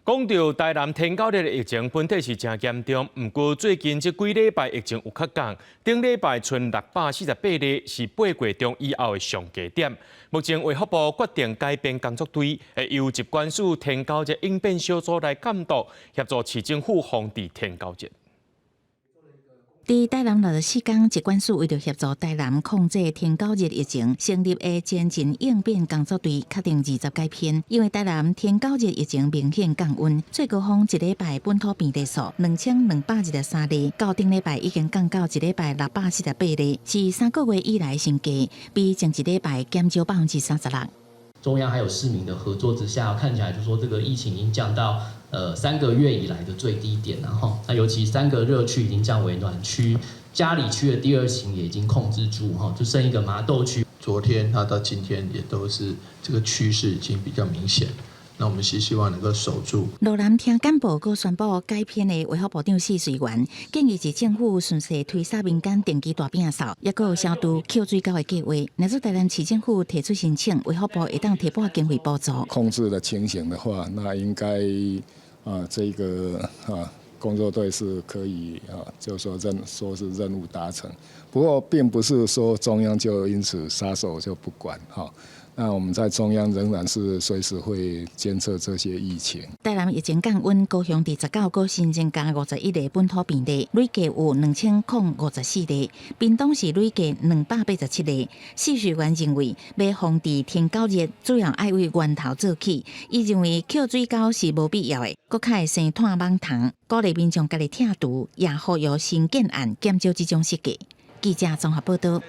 講到台南天狗熱的疫情，本底是誠嚴重，毋過最近這幾禮拜疫情有較降，頂禮拜賰648例，是8月中以後的上低點。目前衛福部決定改編工作隊，會由疾管署天狗熱應變小組來監督，協助市政府防治天狗熱。佇台南64工，疾管署為著協助台南控制天狗熱疫情，成立的前進應變工作隊，確定20改編。因為台南天狗熱疫情明顯降溫，最高峰一禮拜本土病例數2223例，到頂禮拜已經降到一禮拜648例，是3個月以來新低，比前一禮拜減少36%。中央還有市民的合作之下，看起來就說這個疫情已經降到3個月以來的最低點了哈。那尤其三個熱區已經降為暖區，佳里區的第二型也已經控制住哈，就剩一個麻豆區。昨天那到今天也都是這個趨勢已經比較明顯。那我們是希望能夠守住。羅南聽簡報，閣宣布改編的衛福部長許瑞元建議市政府順勢推捒民間定期大餅掃，抑閣有消毒抾水溝的計劃。若是台南市政府提出申請，衛福部會當提撥經費補助。控制的情形的話，那應該啊，這個啊工作隊是可以啊，就說說是任務達成。不過並不是說中央就因此撒手就不管哈。那我們在中央仍然是隨時會監測這些疫情。台南疫情降溫，高雄佇19閣新增加51例本土病例，累計有2054例。屏東是累計287例。許瑞元認為，欲防治天狗熱，主要愛為源頭做起。伊認為抾水溝是無必要的，閣較會生湠蠓蟲，鼓勵民眾家己拆除，也呼籲新建案減少這種設計。記者綜合報道。